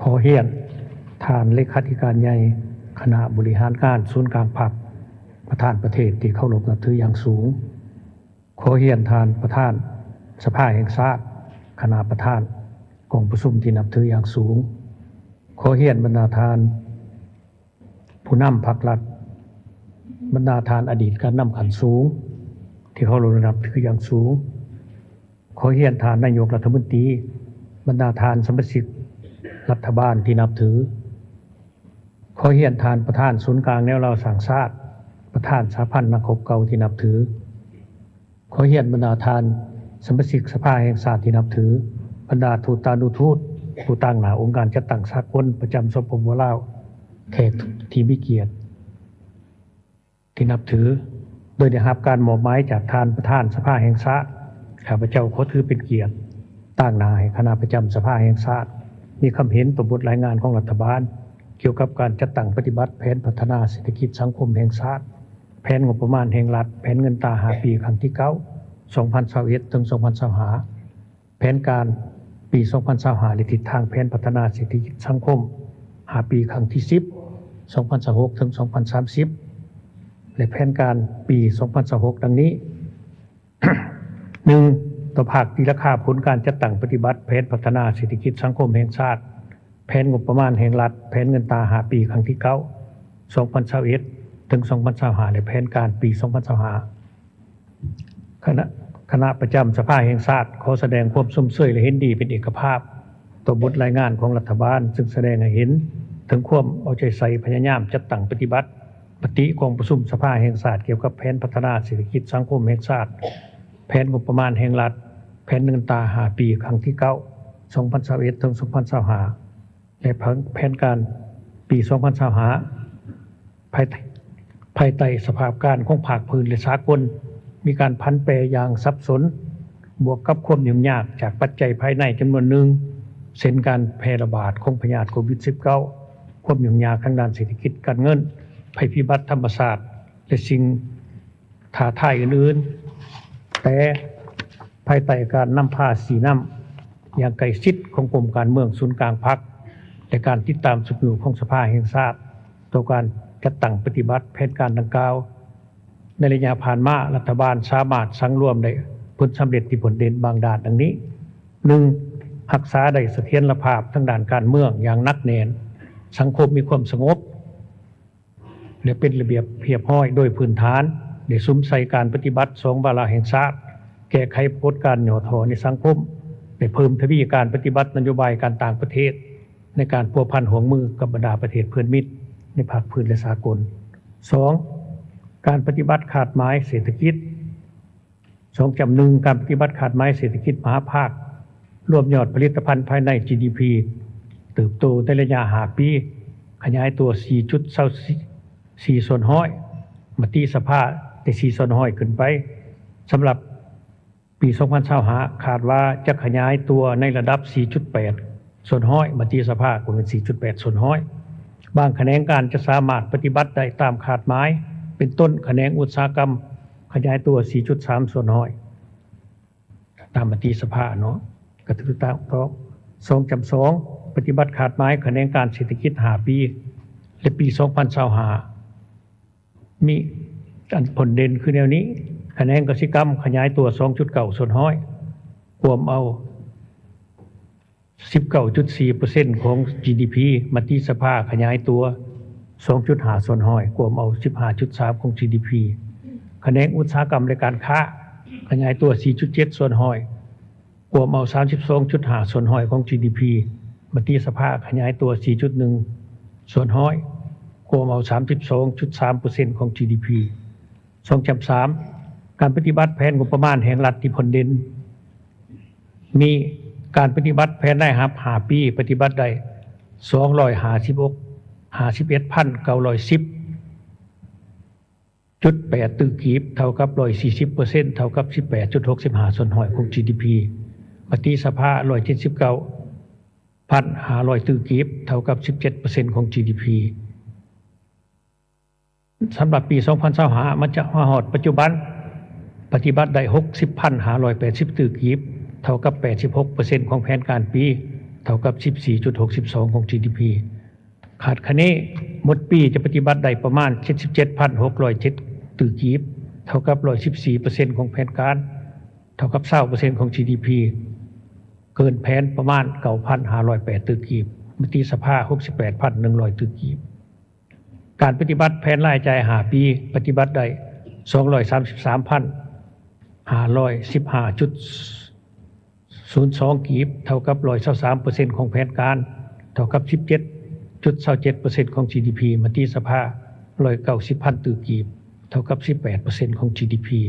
ຂໍຮຽນທ່ານເລຂາທິການໃຫຍ່ຄະນະບໍລິຫານງານສູນກາງພັກ, ປະທານປະເທດທີ່ເຄົາລົບນັບຖືຢ່າງສູງ. ຂໍຮຽນທ່ານປະທານສະພາແຫ່ງຊາດ, ຄະນະປະທານກອງປະຊຸມທີ່ນັບຖືຢ່າງສູງ. ຂໍຮຽນບັນດາທ່ານ ຜູ້ນຳພັກລັດ, ບັນດາທ່ານອະດີດການນຳຂັ້ນສູງທີ່ເຄົາລົບນັບຖືຢ່າງສູງ. ຂໍຮຽນທ່ານນາຍົກລັດຖະມົນຕີ, ບັນດາທ່ານສະມາຊິກລັດຖະບານທີ່ນັບຖື. ຂໍຮຽນທ່ານປະທານສູນກາງແນວລາວສ້າງຊາດ, ປະທານສະຫະພັນນັກຮົບເກົ່າທີ່ນັບຖື. ຂໍຮຽນບັນດາທ່ານສະມາຊິກສະພາແຫ່ງຊາດທີ່ນັບຖື, ບັນດາທູດຕານຸທູດ, ຜູ້ຕາງໜ້າອົງການຈັດຕັ້ງສາກົນປະຈຳ ສປປ ລາວ, ແຂກທີ່ມີກຽດທີ່ນັບຖື, ໂດຍໄດ້ຮັບການມອບໝາຍຈາກທ່ານປະທານສະພາແຫ່ງຊາດ, ຂ້າພະເຈົ້າຂໍຖືເປັນກຽດຕາງໜ້າໃຫ້ຄະນະປະຈຳສະພາແຫ່ງຊາດ ມີຄຳເຫັນຕໍ່ບົດລາຍງານຂອງລັດຖະບານ ກ່ຽວກັບການຈັດຕັ້ງປະຕິບັດແຜນພັດທະນາເສດຖະກິດສັງຄົມແຫ່ງຊາດ, ແຜນງົບປະມານແຫ່ງລັດ, ແຜນເງິນຕາຫ້າປີຄັ້ງທີເກົ້າ ສອງພັນຊາວເອັດ ເຖິງ ສອງພັນຊາວຫ້າ, ແຜນການປີ ສອງພັນຊາວຫ້າ ແລະ ທິດທາງແຜນພັດທະນາເສດຖະກິດສັງຄົມຫ້າປີຄັ້ງທີສິບ ສອງພັນຊາວຫົກ ເຖິງ ສອງພັນສາມສິບ ແລະ ແຜນການປີ ສອງພັນຊາວຫົກ ດັ່ງນີ້. ໜຶ່ງ, ຕໍ່ພາກຕີລາຄາຜົນການຈັດຕັ້ງປະຕິບັດແຜນພັດທະນາເສດຖະກິດສັງຄົມແຫ່ງຊາດ, ແຜນງົບປະມານແຫ່ງລັດ, ແຜນເງິນຕາຫ້າປີຄັ້ງທີເກົ້າ ສອງພັນຊາວເອັດ ເຖິງ ສອງພັນຊາວຫ້າ ແລະ ແຜນການປີ ສອງພັນຊາວຫ້າ. ຄະນະ ຄະນະປະຈຳສະພາແຫ່ງຊາດ ຂໍສະແດງຄວາມຊົມເຊີຍ ແລະ ເຫັນດີເປັນເອກະພາບຕໍ່ບົດລາຍງານຂອງລັດຖະບານ, ຊຶ່ງສະແດງໃຫ້ເຫັນເຖິງຄວາມເອົາໃຈໃສ່ພະຍາຍາມຈັດຕັ້ງປະຕິບັດ ມະຕິກອງປະຊຸມສະພາແຫ່ງຊາດກ່ຽວກັບແຜນພັດທະນາເສດຖະກິດສັງຄົມແຫ່ງຊາດ, ແຜນງົບປະມານແຫ່ງລັດ, ແຜນເງິນຕາຫ້າປີຄັ້ງທີເກົ້າ ສອງພັນຊາວເອັດ ເຖິງ ສອງພັນຊາວຫ້າ ແລະ ແຜນການປີ ສອງພັນຊາວຫ້າ ພາຍ ພາຍໃຕ້ສະພາບການຂອງພາກພື້ນ ແລະ ສາກົນ ມີການຜັນແປຢ່າງສັບສົນ, ບວກກັບຄວາມຫຍຸ້ງຍາກຈາກປັດໄຈພາຍໃນຈຳນວນໜຶ່ງ ເຊັ່ນ ການແຜ່ລະບາດຂອງພະຍາດໂຄວິດສິບເກົ້າ, ຄວາມຫຍຸ້ງຍາກທາງດ້ານເສດຖະກິດການເງິນ, ໄພພິບັດທຳມະຊາດ ແລະ ສິ່ງທ້າທາຍອື່ນໆ, ແຕ່ພາຍໃຕ້ການນຳພາຊີ້ນຳຢ່າງໃກ້ຊິດຂອງກົມການເມືອງສູນກາງພັກ ແລະ ການຕິດຕາມຊຸກຍູ້ຂອງສະພາແຫ່ງຊາດຕໍ່ການຈັດຕັ້ງປະຕິບັດແຜນການດັ່ງກ່າວ, ໃນໄລຍະຜ່ານມາ ລັດຖະບານສາມາດສັງລວມໄດ້ຜົນສຳເລັດທີ່ພົ້ນເດັ່ນບາງດ້ານດັ່ງນີ້: ໜຶ່ງ, ຮັກສາໄດ້ສະຖຽນລະພາບທາງດ້ານການເມືອງຢ່າງໜັກແໜ້ນ, ສັງຄົມມີຄວາມສະຫງົບ ແລະ ເປັນລະບຽບຮຽບຮ້ອຍໂດຍພື້ນຖານ, ໄດ້ສຸມໃສ່ການປະຕິບັດສອງວາລະແຫ່ງຊາດ, ແກ້ໄຂປາກົດການຫຍໍ້ທໍ້ໃນສັງຄົມ, ໄດ້ເພີ່ມທະວີການປະຕິບັດນະໂຍບາຍການຕ່າງປະເທດໃນການພົວພັນຮ່ວມມືກັບບັນດາປະເທດເພື່ອນມິດໃນພາກພື້ນ ແລະ ສາກົນ. ສອງ, ການປະຕິບັດຄາດໝາຍເສດຖະກິດ ສອງຈ້ຳໜຶ່ງ, ການປະຕິບັດຄາດໝາຍເສດຖະກິດມະຫາພາກ ລວມຍອດຜະລິດຕະພັນພາຍໃນ ຈີດີພີ ເຕີບໂຕໃນໄລຍະຫ້າປີ ຂະຫຍາຍຕົວສີ່ຈຸດຊາວສີ່ສ່ວນຮ້ອຍ, ມະຕິສະພາໄດ້ສີ່ສ່ວນຮ້ອຍຂຶ້ນໄປ. ສຳລັບປີສອງພັນຊາວຫ້າ ຄາດວ່າຈະຂະຫຍາຍຕົວໃນລະດັບສີ່ຈຸດແປດ ສ່ວນຮ້ອຍ, ມະຕິສະພາກໍແມ່ນສີ່ຈຸດແປດສ່ວນຮ້ອຍ. ບາງຂະແໜງການຈະສາມາດປະຕິບັດໄດ້ຕາມຄາດໝາຍ, ເປັນຕົ້ນ ຂະແໜງອຸດສາຫະກຳຂະຫຍາຍຕົວສີ່ຈຸດສາມສ່ວນຮ້ອຍ ຕາມມະຕິສະພາເນາະ, ກະຖືກຕ້ອງ. ສອງຈ້ຳສອງ ປະຕິບັດຄາດໝາຍຂະແໜງການເສດຖະກິດຫ້າປີ ແລະ ປີສອງພັນຊາວຫ້າ ມີອັນພົ້ນເດັ່ນຄືແນວນີ້: ຂະແໜງກະສິກຳຂະຫຍາຍຕົວສອງຈຸດເກົ້າສ່ວນຮ້ອຍ ກວມເອົາສິບເກົ້າຈຸດສີ່ເປີເຊັນຂອງ ຈີດີພີ, ມະຕິສະພາຂະຫຍາຍຕົວສອງຈຸດຫ້າສ່ວນຮ້ອຍ ກວມເອົາສິບຫ້າຈຸດສາມຂອງ ຈີດີພີ, ຂະແໜງອຸດສາຫະກຳ ແລະ ການຄ້າຂະຫຍາຍຕົວສີ່ຈຸດເຈັດສ່ວນຮ້ອຍ ກວມເອົາສາມສິບສອງຈຸດຫ້າສ່ວນຮ້ອຍຂອງ ຈີດີພີ, ມະຕິສະພາຂະຫຍາຍຕົວສີ່ຈຸດໜຶ່ງສ່ວນຮ້ອຍ ກວມເອົາສາມສິບສອງຈຸດສາມເປີເຊັນຂອງ ຈີດີພີ. ສອງຈ້ຳສາມ ການປະຕິບັດແຜນງົບປະມານແຫ່ງລັດທີ່ພົ້ນເດັ່ນ ມີການປະຕິບັດແຜນລາຍຮັບຫ້າປີ ປະຕິບັດໄດ້ສອງຮ້ອຍຫ້າສິບຫົກ ຫ້າສິບເອັດພັນເກົ້າຮ້ອຍສິບຈຸດແປດຕື້ກີບ ເທົ່າກັບຮ້ອຍສີ່ສິບເປີເຊັນ ເທົ່າກັບສິບແປດຈຸດຫົກສິບຫ້າສ່ວນຮ້ອຍຂອງ ຈີດີພີ, ມະຕິສະພາຮ້ອຍເຈັດສິບເກົ້າພັນຫ້າຮ້ອຍຕື້ກີບ ເທົ່າກັບສິບເຈັດເປີເຊັນຂອງ ຈີດີພີ. ສຳລັບປີສອງພັນຊາວຫ້າ ມາຈະ ມາຮອດປັດຈຸບັນ ປະຕິບັດໄດ້ຫົກສິບພັນຫ້າຮ້ອຍແປດສິບຕື້ກີບ ເທົ່າກັບແປດສິບຫົກເປີເຊັນຂອງແຜນການປີ ເທົ່າກັບສິບສີ່ຈຸດຫົກສິບສອງຂອງຈີດີພີ. ຄາດຄະເນໝົດປີຈະປະຕິບັດໄດ້ປະມານເຈັດສິບເຈັດພັນຫົກຮ້ອຍເຈັດຕື້ກີບ ເທົ່າກັບຮ້ອຍສິບສີ່ເປີເຊັນຂອງແຜນການ ເທົ່າກັບຊາວເປີເຊັນຂອງຈີດີພີ ເກີນແຜນປະມານເກົ້າພັນຫ້າຮ້ອຍແປດຕື້ກີບ ມະຕິສະພາຫົກສິບແປດພັນໜຶ່ງຮ້ອຍຕື້ກີບ. ການປະຕິບັດແຜນລາຍຈ່າຍຫ້າປີ ປະຕິບັດໄດ້ສອງຮ້ອຍສາມສິບສາມພັນຫ້າຮ້ອຍສິບຫ້າຈຸດສູນສອງກີບ ເທົ່າກັບຮ້ອຍຊາວສາມເປີເຊັນຂອງແຜນການ ເທົ່າກັບສິບເຈັດຈຸດຊາວເຈັດເປີເຊັນຂອງຈີດີພີ ມະຕິສະພາຮ້ອຍເກົ້າສິບພັນຕື້ກີບ ເທົ່າກັບສິບແປດເປີເຊັນຂອງຈີດີພີ.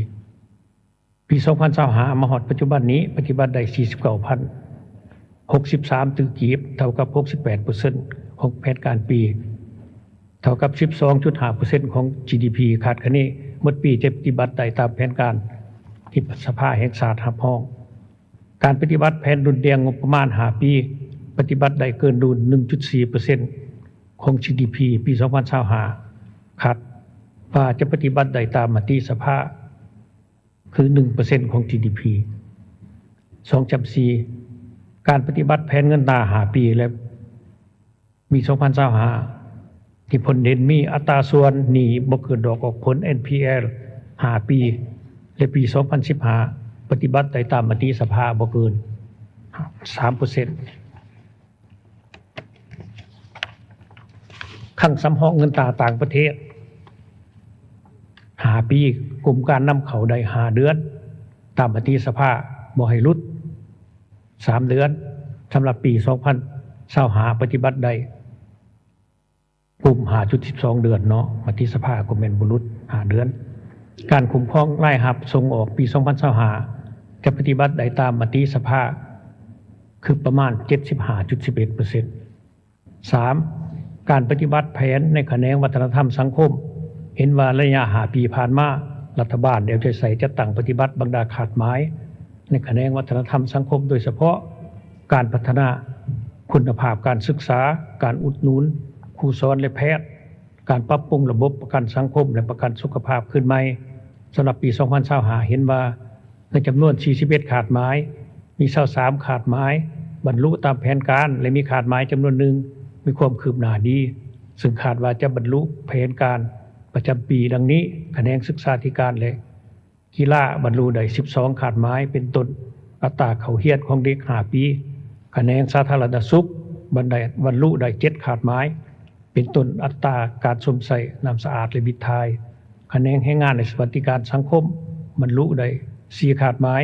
ປີສອງພັນຊາວຫ້າມາຮອດປັດຈຸບັນນີ້ ປະຕິບັດໄດ້ສີ່ສິບເກົ້າພັນຫົກສິບສາມຕື້ກີບ ເທົ່າກັບຫົກສິບແປດເປີເຊັນຂອງແຜນການປີ ເທົ່າກັບສິບສອງຈຸດຫ້າເປີເຊັນຂອງຈີດີພີ. ຄາດຄະເນໝົດປີຈະປະຕິບັດໄດ້ຕາມແຜນການທີ່ສະພາແຫ່ງຊາດຮັບຮອງ. ການປະຕິບັດແຜນດຸ່ນດ່ຽງງົບປະມານຫ້າປີ ປະຕິບັດໄດ້ເກີນດຸ່ນໜຶ່ງຈຸດສີ່ເປີເຊັນຂອງຈີດີພີ ປີສອງພັນຊາວຫ້າ ຄາດວ່າຈະປະຕິບັດໄດ້ຕາມມະຕິສະພາ ຄືໜຶ່ງເປີເຊັນຂອງຈີດີພີ. ສອງຈຳສີ່ ການປະຕິບັດແຜນເງິນຕາຫ້າປີ ແລະ ປີສອງພັນຊາວຫ້າ ທີ່ພົ້ນເດັ່ນມີອັດຕາສ່ວນໜີ້ບໍ່ເກີນດອກອອກຜົນ ເອັນພີແອລ ຫ້າປີ ແລະ ປີສອງພັນສິບຫ້າ ປະຕິບັດໄດ້ຕາມມະຕິສະພາບໍ່ເກີນສາມເປີເຊັນ. ຄັງສຳຮອງເງິນຕາຕ່າງປະເທດຫ້າປີ ກົມການນຳເຂົ້າໄດ້ຫ້າເດືອນ ຕາມມະຕິສະພາບໍ່ໃຫ້ຫຼຸດສາມເດືອນ. ສຳລັບປີສອງພັນຊາວຫ້າ ປະຕິບັດໄດ້ ກຸ່ມຫ້າຈຸດສິບສອງເດືອນເນາະ ມະຕິສະພາກໍແມ່ນບໍ່ຫຼຸດຫ້າເດືອນ. ການຄຸ້ມຄອງລາຍຮັບສົ່ງອອກປີສອງພັນຊາວຫ້າ ຈະປະຕິບັດໄດ້ຕາມມະຕິສະພາ ຄືປະມານເຈັດສິບຫ້າຈຸດສິບເອັດເປີເຊັນ. ສາມ ການປະຕິບັດແຜນໃນຂະແໜງວັດທະນະທຳສັງຄົມ ເຫັນວ່າໄລຍະຫ້າປີຜ່ານມາ ລັດຖະບານໄດ້ເອົາໃຈໃສ່ຈັດຕັ້ງປະຕິບັດບັນດາຄາດໝາຍໃນຂະແໜງວັດທະນະທຳສັງຄົມ ໂດຍສະເພາະການພັດທະນາຄຸນນະພາບການສຶກສາ, ການອຸດໜູນຄູສອນ ແລະ ແພດ, ການປັບປຸງລະບົບປະກັນສັງຄົມ ແລະ ປະກັນສຸຂະພາບຄືນໃໝ່. ສຳລັບປີສອງພັນຊາວຫ້າ ເຫັນວ່າໃນຈຳນວນສີ່ສິບເອັດຄາດໝາຍ ມີຊາວສາມຄາດໝາຍບັນລຸຕາມແຜນການ ແລະ ມີຄາດໝາຍຈຳນວນໜຶ່ງມີຄວາມຄືບໜ້າດີ ເຊິ່ງຄາດວ່າຈະບັນລຸແຜນການປະຈຳປີ ດັ່ງນີ້: ຂະແໜງສຶກສາທິການ ແລະ ກິລາ ບັນລຸໄດ້ສິບສອງຄາດໝາຍ ເປັນຕົ້ນ ອັດຕາເຂົ້າຮຽນຂອງເດັກຫ້າປີ. ຂະແໜງສາທາລະນະສຸກ ບັນໄດ້ ບັນລຸໄດ້ເຈັດຄາດໝາຍ ເປັນຕົ້ນ ອັດຕາການຊົມໃຊ້ນ້ຳສະອາດ ແລະ ບິດຖ່າຍ. ຂະແໜງແຮງງານ ແລະ ສະຫວັດດີການສັງຄົມ ບັນລຸໄດ້ສີ່ຄາດໝາຍ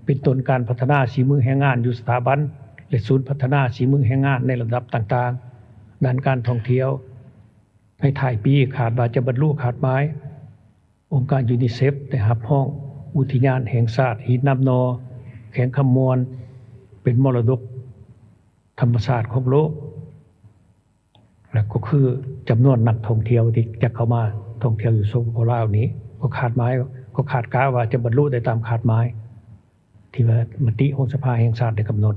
ເປັນຕົ້ນ ການພັດທະນາສີມືແຮງງານຢູ່ສະຖາບັນ ແລະ ສູນພັດທະນາສີມືແຮງງານໃນລະດັບຕ່າງໆ. ດ້ານການທ່ອງທ່ຽວ ໃນທ້າຍປີ ຄາດວ່າຈະບັນລຸຄາດໝາຍ. ອົງການຢູນິເຊັບໄດ້ຮັບຮອງອຸທິຍານແຫ່ງຊາດຫີນນ້ຳໜໍ່ ແຂວງຄຳມ່ວນ ເປັນມໍລະດົກທຳມະຊາດຂອງໂລກ ແລະ ກໍຄືຈຳນວນນັກທ່ອງທ່ຽວທີ່ຈະເຂົ້າມາທ່ອງທ່ຽວຢູ່ ສປປ ລາວ ນີ້ ກໍຄາດໝາຍ ກໍຄາດກະວ່າຈະບັນລຸໄດ້ຕາມຄາດໝາຍ ທີ່ວ່າມະຕິຂອງສະພາແຫ່ງຊາດໄດ້ກຳນົດ.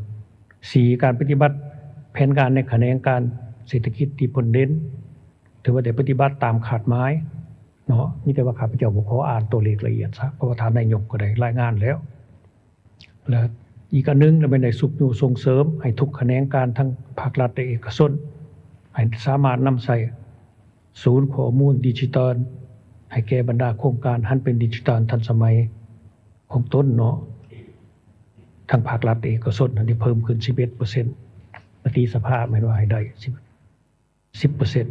ສີ່ ການປະຕິບັດແຜນການໃນຂະແໜງການເສດຖະກິດທີ່ພົ້ນເດັ່ນ ຖືວ່າໄດ້ປະຕິບັດຕາມຄາດໝາຍເນາະ. ມີແຕ່ວ່າຂ້າພະເຈົ້າບໍ່ຂໍອ່ານຕົວເລກລະອຽດຊະ ເພາະວ່າທ່ານນາຍົກກໍໄດ້ລາຍງານແລ້ວ. ແລະ ອີກອັນໜຶ່ງລະແມ່ນໄດ້ຊຸກຍູ້ສົ່ງເສີມໃຫ້ທຸກຂະແໜງການທັງພາກລັດ ແລະ ເອກະຊົນ ໃຫ້ສາມາດນຳໃຊ້ສູນຂໍ້ມູນດິຈິຕອນ ໃຫ້ແກ່ບັນດາໂຄງການຫັນເປັນດິຈິຕອນທັນສະໄໝ ຂອງຕົນເນາະ ທັງພາກລັດ ແລະ ເອກະຊົນ ໄດ້ເພີ່ມຂຶ້ນສິບເອັດເປີເຊັນ ມະຕິສະພາແມ່ນວ່າໃຫ້ໄດ້ສິບ ສິບເປີເຊັນ.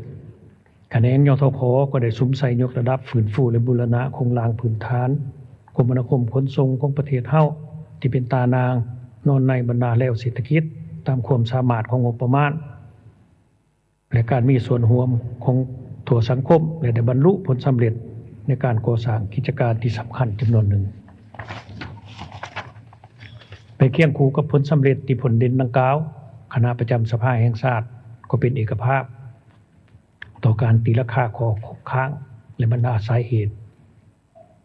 ຂະແໜງ ຍທຂ ກໍໄດ້ສຸມໃສ່ຍົກລະດັບ, ຟື້ນຟູ ແລະ ບູລະນະໂຄງລ່າງພື້ນຖານຄົມມະນາຄົມຂົນສົ່ງຂອງປະເທດເຮົາ ທີ່ເປັນຕາໜ່າງນອນໃນບັນດາແລວເສດຖະກິດ ຕາມຄວາມສາມາດຂອງງົບປະມານ ແລະ ການມີສ່ວນຮ່ວມຂອງທົ່ວສັງຄົມ ແລະ ໄດ້ບັນລຸຜົນສຳເລັດໃນການກໍ່ສ້າງກິດຈະການທີ່ສຳຄັນຈຳນວນໜຶ່ງ. ໄປຄຽງຄູ່ກັບຜົນສຳເລັດທີ່ພົ້ນເດັ່ນດັ່ງກ່າວ, ຄະນະປະຈຳສະພາແຫ່ງຊາດກໍເປັນເອກະພາບຕໍ່ການຕີລາຄາຂໍ້ຄົງຄ້າງ ແລະ ບັນດາສາເຫດ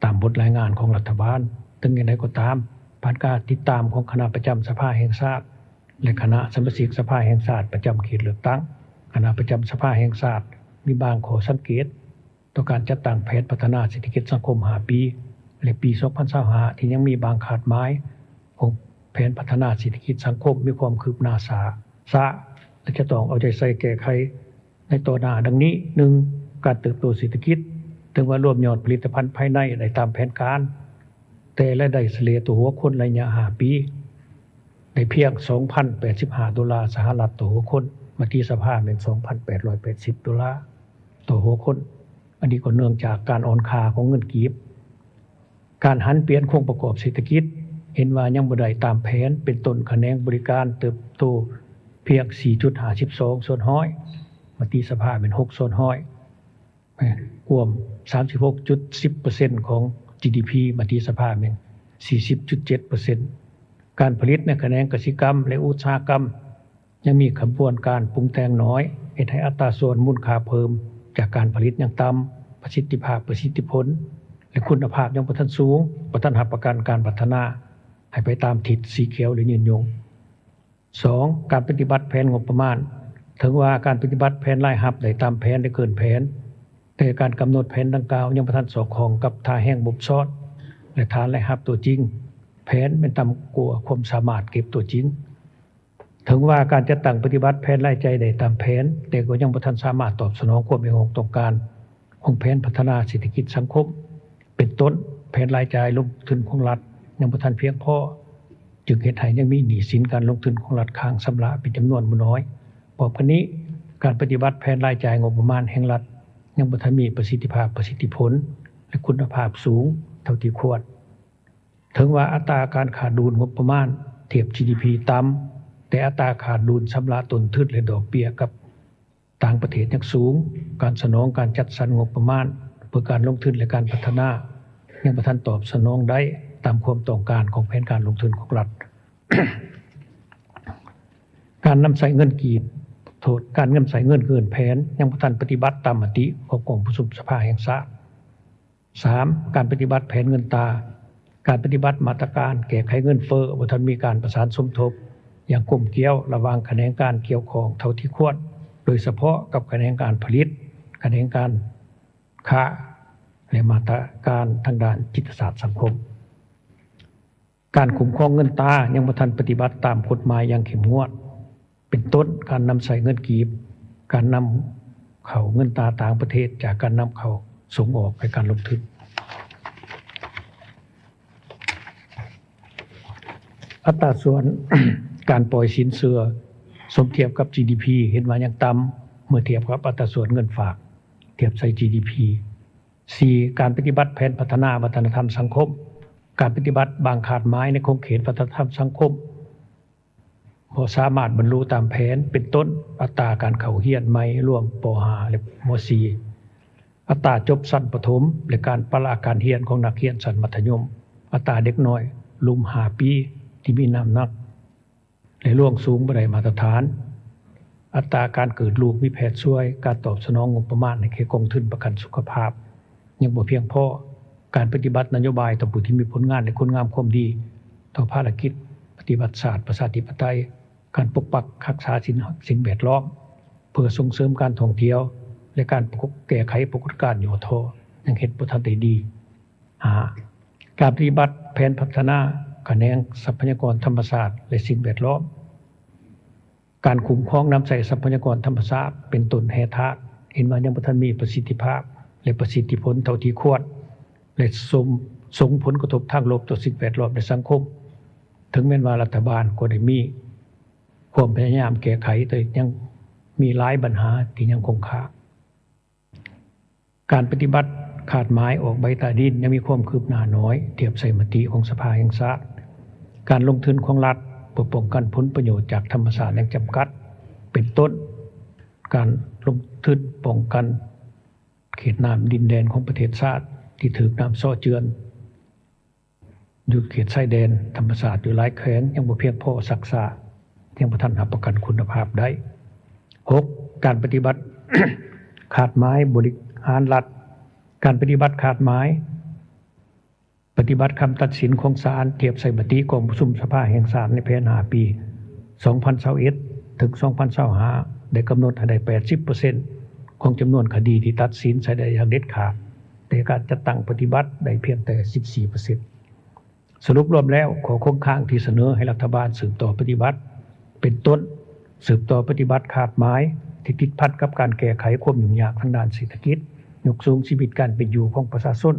ຕາມບົດລາຍງານຂອງລັດຖະບານ. ເຖິງຢ່າງໃດກໍຕາມ, ຜ່ານການຕິດຕາມຂອງຄະນະປະຈຳສະພາແຫ່ງຊາດ ແລະ ຄະນະສະມາຊິກສະພາແຫ່ງຊາດປະຈຳເຂດເລືອກຕັ້ງ, ຄະນະປະຈຳສະພາແຫ່ງຊາດມີບາງຂໍ້ສັງເກດຕໍ່ການຈັດຕັ້ງແຜນພັດທະນາເສດຖະກິດສັງຄົມຫ້າປີ ແລະ ປີສອງພັນຊາວຫ້າ ທີ່ຍັງມີບາງຄາດໝາຍຂອງແຜນພັດທະນາເສດຖະກິດສັງຄົມມີຄວາມຄືບໜ້າຊ້າ. ຊ້າ ແລະ ຈະຕ້ອງເອົາໃຈໃສ່ແກ້ໄຂໃນຕໍ່ໜ້າ ດັ່ງນີ້: ໜຶ່ງ ການເຕີບໂຕເສດຖະກິດ. ເຖິງວ່າລວມຍອດຜະລິດຕະພັນພາຍໃນໄດ້ຕາມແຜນການ, ແຕ່ລາຍໄດ້ສະເລ່ຍຕໍ່ຫົວຄົນໄລຍະຫ້າປີ ໄດ້ພຽງສອງພັນແປດສິບຫ້າໂດລາສະຫະລັດຕໍ່ຫົວຄົນ, ມະຕິສະພາແມ່ນສອງພັນແປດຮ້ອຍແປດສິບໂດລາຕໍ່ຫົວຄົນ. ອັນນີ້ກໍເນື່ອງຈາກການອ່ອນຄ່າຂອງເງິນກີບ. ການຫັນປ່ຽນໂຄງປະກອບເສດຖະກິດ ເຫັນວ່າຍັງບໍ່ໄດ້ຕາມແຜນ, ເປັນຕົ້ນ ຂະແໜງບໍລິການເຕີບໂຕພຽງສີ່ຈຸດຫ້າສິບສອງສ່ວນຮ້ອຍ, ມະຕິສະພາແມ່ນຫົກສ່ວນຮ້ອຍ. ກວມສາມສິບຫົກຈຸດສິບເປີເຊັນຂອງຈີດີພີ, ມະຕິສະພາແມ່ນສີ່ສິບຈຸດເຈັດເປີເຊັນ. ການຜະລິດໃນຂະແໜງກະສິກຳ ແລະ ອຸດສາຫະກຳ ຍັງມີຂະບວນການປຸງແຕ່ງໜ້ອຍ, ເຮັດໃຫ້ອັດຕາສ່ວນມູນຄ່າເພີ່ມຈາກການຜະລິດຍັງຕ່ຳ, ປະສິດທິພາບ, ປະສິດທິຜົນ ແລະ ຄຸນນະພາບຍັງບໍ່ທັນສູງ, ບໍ່ທັນຮັບປະກັນການພັດທະນາໃຫ້ໄປຕາມທິດສີຂຽວ ແລະ ຍືນຍົງ. ສອງ ການປະຕິບັດແຜນງົບປະມານ. ເຖິງວ່າການປະຕິບັດແຜນລາຍຮັບໄດ້ຕາມແຜນ ແລະ ເກີນແຜນ, ແຕ່ການກຳນົດແຜນດັ່ງກ່າວຍັງບໍ່ທັນສອດຄ່ອງກັບທ່າແຮງບົບຊ້ອນ ແລະ ຖານລາຍຮັບຕົວຈິງ. ແຜນແມ່ນຕ່ຳກວ່າຄວາມສາມາດເກັບຕົວຈິງ. ເຖິງວ່າການຈັດຕັ້ງປະຕິບັດແຜນລາຍຈ່າຍໄດ້ຕາມແຜນ, ແຕ່ກໍຍັງບໍ່ທັນສາມາດຕອບສະໜອງຄວາມຮຽກຮ້ອງຕ້ອງການ ຂອງແຜນພັດທະນາເສດຖະກິດສັງຄົມ, ເປັນຕົ້ນ ແຜນລາຍຈ່າຍລົງທຶນຂອງລັດຍັງບໍ່ທັນພຽງພໍ, ຈຶ່ງເຮັດໃຫ້ຍັງມີໜີ້ສິນການລົງທຶນຂອງລັດຄ້າງຊຳລະເປັນຈຳນວນບໍ່ໜ້ອຍ. ພ້ອມກັນນີ້, ການປະຕິບັດແຜນລາຍຈ່າຍງົບປະມານແຫ່ງລັດຍັງບໍ່ທັນມີປະສິດທິພາບ, ປະສິດທິຜົນ ແລະ ຄຸນນະພາບສູງເທົ່າທີ່ຄວນ. ເຖິງວ່າອັດຕາການຂາດດຸນງົບປະມານທຽບຈີດີພີຕ່ຳ, ແຕ່ອັດຕາຂາດດຸນຊຳລະຕົ້ນທຶນ ແລະ ດອກເບ້ຍກັບ ຕ່າງປະເທດຍັງສູງ, ການສະໜອງການຈັດສັນງົບປະມານເພື່ອການລົງທຶນ ແລະ ການພັດທະນາ ຍັງບໍ່ທັນຕອບສະໜອງໄດ້ຕາມຄວາມຕ້ອງການຂອງແຜນການລົງທຶນຂອງລັດ. ການນຳໃຊ້ເງິນກີບ, ໂທດ, ການນຳໃຊ້ເງິນເກີນແຜນ ຍັງບໍ່ທັນປະຕິບັດຕາມມະຕິຂອງກອງປະຊຸມສະພາແຫ່ງຊາດ. ສາມ ການປະຕິບັດແຜນເງິນຕາ. ການປະຕິບັດມາດຕະການແກ້ໄຂເງິນເຟີ້ບໍ່ທັນມີການປະສານສົມທົບຢ່າງກົມກຽວລະຫວ່າງຂະແໜງການກ່ຽວຂ້ອງເທົ່າທີ່ຄວນ, ໂດຍສະເພາະກັບຂະແໜງການຜະລິດ, ຂະແໜງການຄ້າ ແລະ ມາດຕະການທາງດ້ານຈິດຕະສາດສັງຄົມ. ການຄຸ້ມຄອງເງິນຕາຍັງບໍ່ທັນປະຕິບັດຕາມກົດໝາຍຢ່າງເຂັ້ມງວດ. ເປັນຕົ້ນ ການນຳໃຊ້ເງິນກີບ, ການນຳເຂົ້າເງິນຕາຕ່າງປະເທດຈາກການນຳເຂົ້າສົ່ງອອກ ແລະ ການລົງທຶນ. ອັດຕາສ່ວນການປ່ອຍສິນເຊື່ອສົມທຽບກັບຈີດີພີ ເຫັນວ່າຍັງຕ່ຳເມື່ອທຽບກັບອັດຕາສ່ວນເງິນຝາກທຽບໃສ່ຈີດີພີ. ສີ່ ການປະຕິບັດແຜນພັດທະນາວັດທະນະທຳສັງຄົມ. ການປະຕິບັດບາງຄາດໝາຍໃນຂົງເຂດວັດທະນະທຳສັງຄົມ ບໍ່ສາມາດບັນລຸຕາມແຜນ, ເປັນຕົ້ນ ອັດຕາການເຂົ້າຮຽນໃໝ່ລວມ ປໍຫ້າ ແລະ ມໍສີ່, ອັດຕາຈົບຊັ້ນປະຖົມ ແລະ ການປະລະການຮຽນຂອງນັກຮຽນຊັ້ນມັດທະຍົມ, ອັດຕາເດັກນ້ອຍລຸ່ມຫ້າປີທີ່ມີນ້ຳໜັກ ແລະ ລວງສູງບໍ່ໄດ້ມາດຕະຖານ, ອັດຕາການເກີດລູກມີແພດຊ່ວຍ, ການຕອບສະໜອງງົບປະມານໃຫ້ແກ່ກອງທຶນປະກັນສຸຂະພາບຍັງບໍ່ພຽງພໍ, ການປະຕິບັດນະໂຍບາຍຕໍ່ຜູ້ທີ່ມີຜົນງານ ແລະ ຄຸນງາມຄວາມດີຕໍ່ພາລະກິດປະຕິວັດຊາດປະຊາທິປະໄຕ, ການປົກປັກຮັກສາສິ່ງ ສິ່ງແວດລ້ອມ ເພື່ອສົ່ງເສີມການທ່ອງທ່ຽວ ແລະ ການແກ້ໄຂປາກົດການຫຍໍ້ທໍ້ ຍັງເຮັດບໍ່ທັນໄດ້ດີ. ຫ້າ ການປະຕິບັດແຜນພັດທະນາຂະແໜງຊັບພະຍາກອນທຳມະຊາດ ແລະ ສິ່ງແວດລ້ອມ. ການຄຸ້ມຄອງນຳໃຊ້ຊັບພະຍາກອນທຳມະຊາດ ເປັນຕົ້ນແຮ່ທາດ ເຫັນວ່າຍັງບໍ່ທັນມີປະສິດທິພາບ ແລະ ປະສິດທິຜົນເທົ່າທີ່ຄວນ ແລະ ສົ່ງ ສົ່ງຜົນກະທົບທາງລົບຕໍ່ສິ່ງແວດລ້ອມ ແລະ ສັງຄົມ. ເຖິງແມ່ນວ່າລັດຖະບານກໍໄດ້ມີຄວາມພະຍາຍາມແກ້ໄຂ, ແຕ່ຍັງມີຫຼາຍບັນຫາທີ່ຍັງຄົງຄ້າງ. ການປະຕິບັດຄາດໝາຍອອກໃບຕາດິນຍັງມີຄວາມຄືບໜ້າໜ້ອຍທຽບໃສ່ມະຕິຂອງສະພາແຫ່ງຊາດ. ການລົງທຶນຂອງລັດເພື່ອປ້ອງກັນຜົນປະໂຫຍດຈາກທຳມະຊາດຍັງຈຳກັດ, ເປັນຕົ້ນ ການລົງທຶນປ້ອງກັນເຂດນ້ຳດິນແດນຂອງປະເທດຊາດທີ່ຖືກນ້ຳເຊາະເຈື່ອນ ຢູ່ເຂດຊາຍແດນທຳມະຊາດຢູ່ຫຼາຍແຂວງຍັງບໍ່ພຽງພໍຊັກຊ້າ, ຍັງບໍ່ທັນຮັບປະກັນຄຸນນະພາບໄດ້. ຫົກ ການປະຕິບັດຄາດໝາຍບໍລິຫານລັດ. ການປະຕິບັດຄາດໝາຍປະຕິບັດຄຳຕັດສິນຂອງສານທຽບໃສ່ມະຕິກອງປະຊຸມສະພາແຫ່ງຊາດໃນແຜນຫ້າປີ ສອງພັນຊາວເອັດ ເຖິງ ສອງພັນຊາວຫ້າ ໄດ້ກຳນົດໃຫ້ໄດ້ ແປດສິບເປີເຊັນ ຂອງຈຳນວນຄະດີທີ່ຕັດສິນໃຊ້ໄດ້ຢ່າງເດັດຂາດ, ແຕ່ການຈັດຕັ້ງປະຕິບັດໄດ້ພຽງແຕ່ ສິບສີ່ເປີເຊັນ. ສະຫຼຸບລວມແລ້ວ, ຂໍ້ຄົງຄ້າງທີ່ສະເໜີໃຫ້ລັດຖະບານສືບຕໍ່ປະຕິບັດ ເປັນຕົ້ນ ສືບຕໍ່ປະຕິບັດຄາດໝາຍທີ່ຕິດພັນກັບການແກ້ໄຂຄວາມຫຍຸ້ງຍາກທາງດ້ານເສດຖະກິດ, ຍົກສູງຊີວິດການເປັນຢູ່ຂອງປະຊາຊົນ,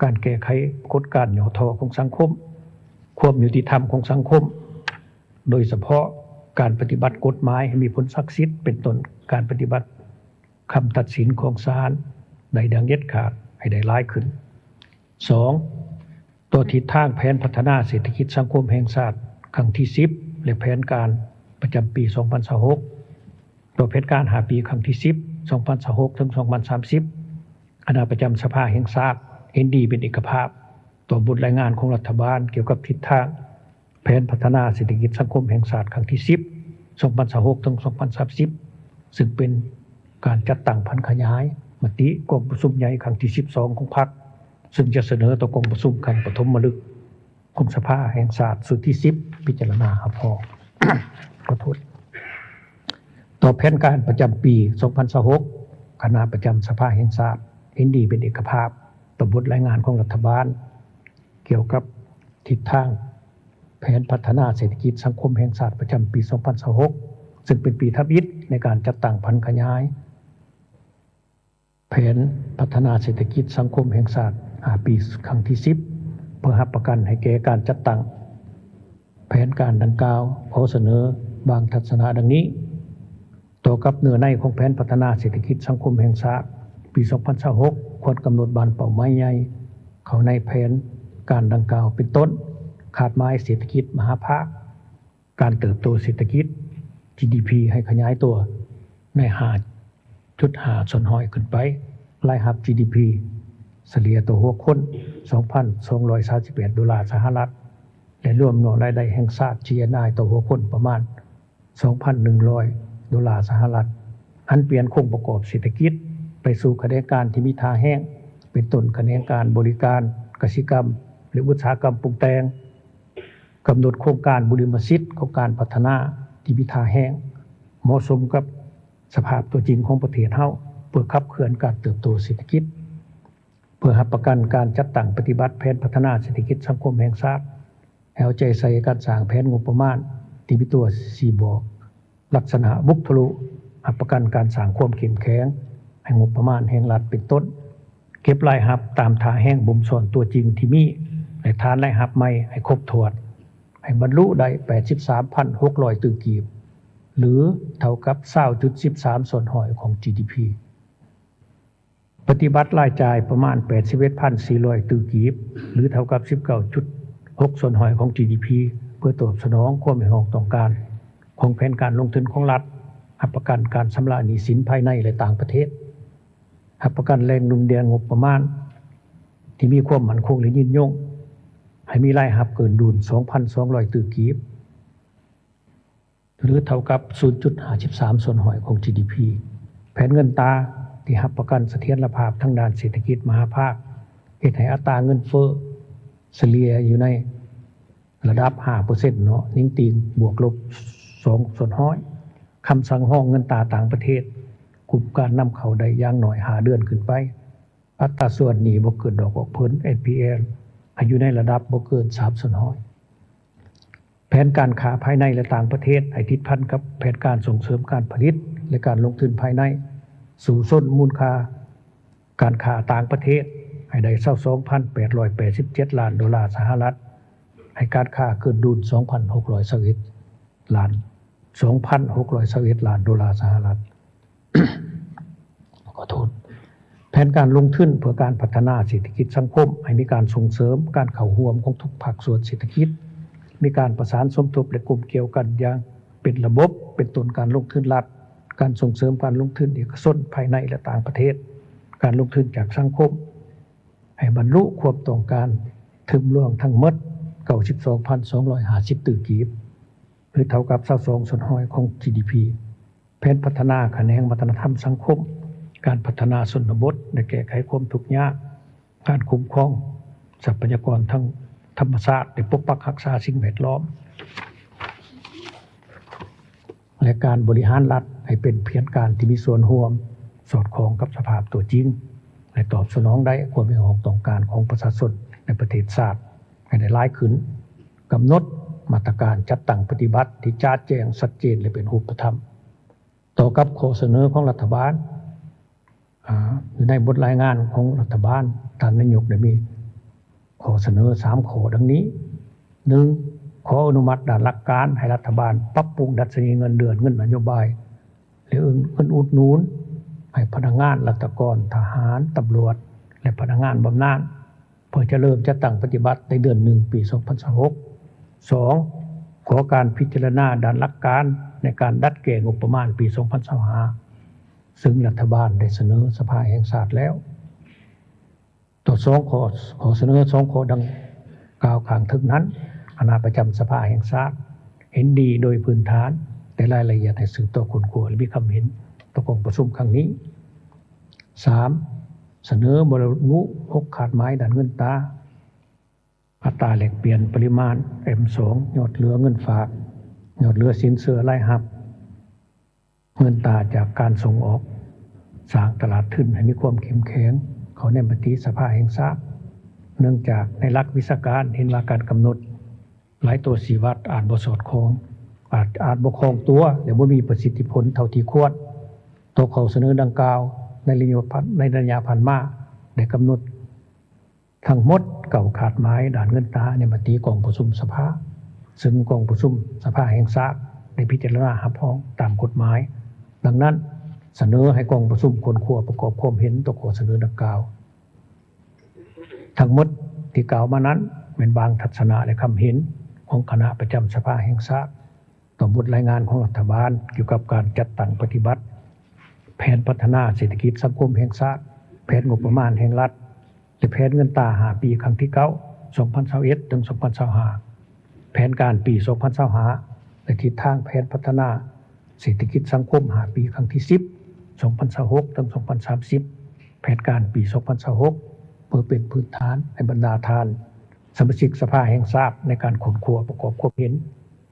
ການແກ້ໄຂປາກົດການຫຍໍ້ທໍ້ຂອງສັງຄົມ, ຄວາມຍຸຕິທຳຂອງສັງຄົມ, ໂດຍສະເພາະການປະຕິບັດກົດໝາຍໃຫ້ມີຜົນສັກສິດ, ເປັນຕົ້ນ ການປະຕິບັດຄຳຕັດສິນຂອງສານໄດ້ຢ່າງເດັດຂາດໃຫ້ໄດ້ຫຼາຍຂຶ້ນ. ສອງ, ຕໍ່ທິດທາງແຜນພັດທະນາເສດຖະກິດສັງຄົມແຫ່ງຊາດຄັ້ງທີສິບ ແລະ ແຜນການປະຈຳປີສອງພັນຊາວຫົກ, ຕໍ່ແຜນການຫ້າປີຄັ້ງທີສິບ ສອງພັນຊາວຫົກ ເຖິງ ສອງພັນສາມສິບ, ຄະນະປະຈຳສະພາແຫ່ງຊາດເຫັນດີເປັນເອກະພາບຕໍ່ບົດລາຍງານຂອງລັດຖະບານກ່ຽວກັບທິດທາງ ແຜນພັດທະນາເສດຖະກິດສັງຄົມແຫ່ງຊາດຄັ້ງທີສິບ ສອງພັນຊາວຫົກ ເຖິງ ສອງພັນສາມສິບ ຊຶ່ງເປັນການຈັດຕັ້ງຜັນຂະຫຍາຍມະຕິກອງປະຊຸມໃຫຍ່ຄັ້ງທີສິບສອງຂອງພັກ, ຊຶ່ງຈະສະເໜີຕໍ່ກອງປະຊຸມຄັ້ງປະຖົມມະລຶກຂອງສະພາແຫ່ງຊາດຊຸດທີສິບ ພິຈາລະນາຮັບຮອງ. ຂໍໂທດ. ຕໍ່ແຜນການປະຈຳປີສອງພັນຊາວຫົກ, ຄະນະປະຈຳສະພາແຫ່ງຊາດເຫັນດີເປັນເອກະພາບຕໍ່ບົດລາຍງານຂອງລັດຖະບານ ກ່ຽວກັບທິດທາງແຜນພັດທະນາເສດຖະກິດສັງຄົມແຫ່ງຊາດປະຈຳປີສອງພັນຊາວຫົກ ຊຶ່ງເປັນປີທຳອິດໃນການຈັດຕັ້ງຜັນຂະຫຍາຍແຜນພັດທະນາເສດຖະກິດສັງຄົມແຫ່ງຊາດຫ້າປີຄັ້ງທີສິບ ເພື່ອຮັບປະກັນໃຫ້ແກ່ການຈັດຕັ້ງແຜນການດັ່ງກ່າວ. ຂໍສະເໜີບາງທັດສະນະດັ່ງນີ້. ຕໍ່ກັບເນື້ອໃນຂອງແຜນພັດທະນາເສດຖະກິດສັງຄົມແຫ່ງຊາດປີສອງພັນຊາວຫົກ ຄວນກຳນົດບານເປົ້າໝາຍໃຫຍ່ເຂົ້າໃນແຜນການດັ່ງກ່າວ ເປັນຕົ້ນ ຄາດໝາຍເສດຖະກິດມະຫາພາກ, ການເຕີບໂຕເສດຖະກິດ ຈີດີພີ ໃຫ້ຂະຫຍາຍຕົວໃນຫ້າຈຸດຫ້າສ່ວນຮ້ອຍຂຶ້ນໄປ, ລາຍຮັບ ຈີດີພີ ສະເລ່ຍຕໍ່ຫົວຄົນ ສອງພັນສອງຮ້ອຍຊາວແປດໂດລາສະຫະລັດ ແລະ ລວມເນາະລາຍໄດ້ແຫ່ງຊາດ ຈີເອັນໄອ ຕໍ່ຫົວຄົນປະມານ ສອງພັນໜຶ່ງຮ້ອຍໂດລາສະຫະລັດ, ຫັນປ່ຽນໂຄງປະກອບເສດຖະກິດໄປສູ່ຂະແໜງການທີ່ມີທ່າແຮງ ເປັນຕົ້ນຂະແໜງການບໍລິການ, ກະສິກຳ ແລະ ອຸດສາຫະກຳປຸງແຕ່ງ, ກຳນົດໂຄງການບຸລິມະສິດຂອງການພັດທະນາທີ່ມີທ່າແຮງ ເໝາະສົມກັບສະພາບຕົວຈິງຂອງປະເທດເຮົາ ເພື່ອຂັບເຄື່ອນການເຕີບໂຕເສດຖະກິດ. ເພື່ອຮັບປະກັນການຈັດຕັ້ງປະຕິບັດແຜນພັດທະນາເສດຖະກິດສັງຄົມແຫ່ງຊາດ ໃຫ້ເອົາໃຈໃສ່ການສ້າງແຜນງົບປະມານທີ່ມີຕົວຊີ້ບອກລັກສະນະບຸກທະລຸ, ຮັບປະກັນການສ້າງຄວາມເຂັ້ມແຂງໃຫ້ງົບປະມານແຫ່ງລັດ ເປັນຕົ້ນ ເກັບລາຍຮັບຕາມທ່າແຮງບົ່ມຊ້ອນຕົວຈິງທີ່ມີ ແລະ ຖານລາຍຮັບໃໝ່ໃຫ້ຄົບຖ້ວນ, ໃຫ້ບັນລຸໄດ້ແປດສິບສາມພັນຫົກຮ້ອຍຕື້ກີບ ຫຼື ເທົ່າກັບຊາວຈຸດສິບສາມສ່ວນຮ້ອຍຂອງ ຈີດີພີ. ປະຕິບັດລາຍຈ່າຍປະມານແປດສິບເອັດພັນສີ່ຮ້ອຍຕື້ກີບ ຫຼື ເທົ່າກັບສິບເກົ້າຈຸດຫົກສ່ວນຮ້ອຍຂອງ ຈີດີພີ ເພື່ອຕອບສະໜອງຄວາມຮຽກຮ້ອງຕ້ອງການຂອງແຜນການລົງທຶນຂອງລັດ, ຮັບປະກັນການຊຳລະໜີ້ສິນພາຍໃນ ແລະ ຕ່າງປະເທດ, ຮັບປະກັນແຫຼ່ງໜູນແດ່ງງົບປະມານທີ່ມີຄວາມໝັ້ນຄົງ ແລະ ຍືນຍົງ, ໃຫ້ມີລາຍຮັບເກີນດຸນສອງພັນສອງຮ້ອຍຕື້ກີບ ຫຼື ເທົ່າກັບສູນຈຸດຫ້າສິບສາມສ່ວນຮ້ອຍຂອງ ຈີດີພີ. ແຜນເງິນຕາທີ່ຮັບປະກັນສະຖຽນລະພາບທາງດ້ານເສດຖະກິດມະຫາພາກ ເຮັດໃຫ້ອັດຕາເງິນເຟີ້ສະເລ່ຍຢູ່ໃນລະດັບຫ້າເປີເຊັນເນາະ, ໜິງຕີງ ບວກລົບສອງສ່ວນຮ້ອຍ. ຄຳສັ່ງຮອງເງິນຕາຕ່າງປະເທດ ກຸ່ມການນຳເຂົ້າໄດ້ຢ່າງໜ້ອຍຫ້າເດືອນຂຶ້ນໄປ. ອັດຕາສ່ວນໜີ້ບໍ່ເກີນດອກອອກຜົນ ເອັນພີແອລ ໃຫ້ຢູ່ໃນລະດັບບໍ່ເກີນສາມສ່ວນຮ້ອຍ. ແຜນການຄ້າພາຍໃນ ແລະ ຕ່າງປະເທດ ໃຫ້ຕິດພັນກັບແຜນການສົ່ງເສີມການຜະລິດ ແລະ ການລົງທຶນພາຍໃນ, ສູ້ຊົນມູນຄ່າການຄ້າຕ່າງປະເທດ ໃຫ້ໄດ້ຊາວສອງພັນແປດຮ້ອຍແປດສິບເຈັດລ້ານໂດລາສະຫະລັດ, ໃຫ້ການຄ້າເກີນດຸນສອງພັນຫົກຮ້ອຍຊາວເອັດລ້ານ ສອງພັນຫົກຮ້ອຍຊາວເອັດລ້ານໂດລາສະຫະລັດ. ຂໍໂທດ. ແຜນການລົງທຶນເພື່ອການພັດທະນາເສດຖະກິດສັງຄົມ ໃຫ້ມີການສົ່ງເສີມການເຂົ້າຮ່ວມຂອງທຸກພາກສ່ວນເສດຖະກິດ, ມີການປະສານສົມທົບ ແລະ ກົມກ່ຽວກັນຢ່າງເປັນລະບົບ, ເປັນຕົ້ນການລົງທຶນລັດ, ການສົ່ງເສີມການລົງທຶນເອກະຊົນພາຍໃນ ແລະ ຕ່າງປະເທດ, ການລົງທຶນຈາກສັງຄົມ, ໃຫ້ບັນລຸຄວາມຕ້ອງການເທີມຫຼວງທັງໝົດເກົ້າສິບສອງພັນສອງຮ້ອຍຫ້າສິບຕື້ກີບ ຫຼື ເທົ່າກັບຊາວສອງສ່ວນຮ້ອຍຂອງ ຈີດີພີ. ແຜນພັດທະນາຂະແໜງວັດທະນະທຳສັງຄົມ, ການພັດທະນາຊົນນະບົດ ແລະ ແກ້ໄຂຄວາມທຸກຍາກ, ການຄຸ້ມຄອງຊັບພະຍາກອນທາງທຳມະຊາດ ແລະ ປົກປັກຮັກສາສິ່ງແວດລ້ອມ ແລະ ການບໍລິຫານລັດໃຫ້ເປັນແຜນການທີ່ມີສ່ວນຮ່ວມ, ສອດຄ່ອງກັບສະພາບຕົວຈິງ ແລະ ຕອບສະໜອງໄດ້ຄວາມຮຽກຮ້ອງຕ້ອງການຂອງປະຊາຊົນ ແລະ ປະເທດຊາດໃຫ້ໄດ້ຫຼາຍຂຶ້ນ. ກຳນົດ ມາດຕະການຈັດຕັ້ງປະຕິບັດທີ່ຈະແຈ້ງ, ຊັດເຈນ ແລະ ເປັນຮູບປະທຳ. ຕໍ່ກັບຂໍ້ສະເໜີຂອງລັດຖະບານ, ອາ, ຢູ່ໃນບົດລາຍງານຂອງລັດຖະບານ, ທ່ານນາຍົກໄດ້ມີຂໍ້ສະເໜີສາມຂໍ້ດັ່ງນີ້. ໜຶ່ງ, ຂໍອະນຸມັດດ້ານຫຼັກການໃຫ້ລັດຖະບານປັບປຸງດັດຊະນີເງິນເດືອນ, ເງິນນະໂຍບາຍ ແລະ ເງິນອຸດໜູນໃຫ້ພະນັກງານລັດຖະກອນ, ທະຫານ, ຕຳຫຼວດ ແລະ ພະນັກງານບຳນານ ເພື່ອຈະເລີ່ມຈັດຕັ້ງປະຕິບັດໃນເດືອນໜຶ່ງ ປີສອງພັນຊາວຫົກ. ສອງ, ຂໍການພິຈາລະນາດ້ານຫຼັກການໃນການດັດແກ້ງົບປະມານປີສອງພັນຊາວຫ້າ ຊຶ່ງລັດຖະບານໄດ້ສະເໜີສະພາແຫ່ງຊາດແລ້ວ. ຕໍ່ສອງຂໍ້, ຂໍ້ສະເໜີສອງຂໍ້ດັ່ງກ່າວຂ້າງເທິງນັ້ນ, ຄະນະປະຈຳສະພາແຫ່ງຊາດເຫັນດີໂດຍພື້ນຖານ, ແຕ່ລາຍລະອຽດໃຫ້ສືບຕໍ່ຄົ້ນຄວ້າ ແລະ ມີຄຳເຫັນຕໍ່ກອງປະຊຸມຄັ້ງນີ້. ສາມ, ສະເໜີບໍ່ລະບຸຫົກຄາດໝາຍດ້ານເງິນຕາ, ອັດຕາແລກປ່ຽນ, ປະລິມານ ເອັມສອງ, ຍອດເຫຼືອເງິນຝາກ, ຍອດເຫຼືອສິນເຊື່ອລາຍຮັບ, ເງິນຕາຈາກການສົ່ງອອກ, ສ້າງຕະຫຼາດທຶນໃຫ້ມີຄວາມເຂັ້ມແຂງເຂົ້າໃນມະຕິສະພາແຫ່ງຊາດ, ເນື່ອງຈາກໃນຫຼັກວິຊາການເຫັນວ່າການກຳນົດ ຫຼາຍຕົວຊີ້ວັດອາດບໍ່ສອດຄ່ອງ, ອາດ, ອາດບໍ່ຄ່ອງຕົວ ແລະ ບໍ່ມີປະສິດທິຜົນເທົ່າທີ່ຄວນ. ຕໍ່ຂໍ້ສະເໜີດັ່ງກ່າວ, ໃນໄລຍະຜ່ານ, ໃນໄລຍະຜ່ານມາ ໄດ້ກຳນົດທັງໝົດເກົ້າຄາດໝາຍດ້ານເງິນຕາໃນມະຕິກອງປະຊຸມສະພາ, ເຊິ່ງກອງປະຊຸມສະພາແຫ່ງຊາດໄດ້ພິຈາລະນາຮັບຮອງຕາມກົດໝາຍ. ດັ່ງນັ້ນ, ສະເໜີໃຫ້ກອງປະຊຸມຄົ້ນຄວ້າປະກອບຄວາມເຫັນຕໍ່ຂໍ້ສະເໜີດັ່ງກ່າວ. ທັງໝົດທີ່ກ່າວມານັ້ນ ແມ່ນບາງທັດສະນະ ແລະ ຄຳເຫັນຂອງຄະນະປະຈຳສະພາແຫ່ງຊາດ ຕໍ່ບົດລາຍງານຂອງລັດຖະບານກ່ຽວກັບການຈັດຕັ້ງປະຕິບັດແຜນພັດທະນາເສດຖະກິດສັງຄົມແຫ່ງຊາດ, ແຜນງົບປະມານແຫ່ງລັດ ແລະ ແຜນເງິນຕາຫ້າປີ ຄັ້ງທີເກົ້າ ສອງພັນຊາວເອັດ ເຖິງ ສອງພັນຊາວຫ້າ, ແຜນການປີ ສອງພັນຊາວຫ້າ ແລະ ທິດທາງແຜນພັດທະນາ ເສດຖະກິດສັງຄົມຫ້າປີ ຄັ້ງທີສິບ ສອງພັນຊາວຫົກ ເຖິງ ສອງພັນສາມສິບ, ແຜນການປີ ສອງພັນຊາວຫົກ ເພື່ອເປັນພື້ນຖານໃຫ້ບັນດາທ່ານສະມາຊິກສະພາແຫ່ງຊາດ ໃນການຄົ້ນຄວ້າປະກອບຄວາມເຫັນ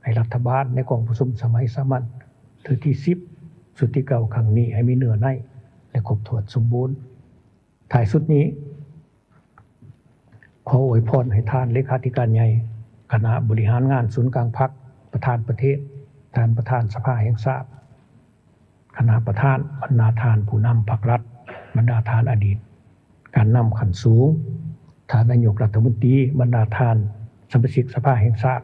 ໃຫ້ລັດຖະບານໃນກອງປະຊຸມສະໄໝສາມັນເທື່ອທີສິບ ຊຸດທີເກົ້າ ຄັ້ງນີ້ ໃຫ້ມີເນື້ອໃນ ແລະ ຄົບຖ້ວນສົມບູນ. ທ້າຍສຸດນີ້, ຂໍອວຍພອນໃຫ້ທ່ານເລຂາທິການໃຫຍ່ຄະນະບໍລິຫານງານສູນກາງພັກ, ປະທານປະເທດ, ທ່ານປະທານສະພາແຫ່ງຊາດ, ຄະນະປະທານ, ບັນດາທ່ານຜູ້ນຳພັກລັດ, ບັນດາທ່ານອະດີດການນຳຂັ້ນສູງ, ທ່ານນາຍົກລັດຖະມົນຕີ, ບັນດາທ່ານສະມາຊິກສະພາແຫ່ງຊາດ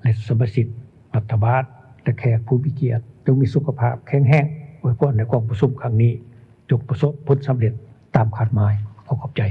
ແລະ ສະມາຊິກລັດຖະບານ ແລະ ແຂກຜູ້ມີກຽດ, ຈົ່ງມີສຸຂະພາບແຂງແຮງ. ອວຍພອນໃຫ້ກອງປະຊຸມຄັ້ງນີ້ ຈົ່ງປະສົບຜົນສຳເລັດຕາມຄາດໝາຍ. ຂໍຂອບໃຈ.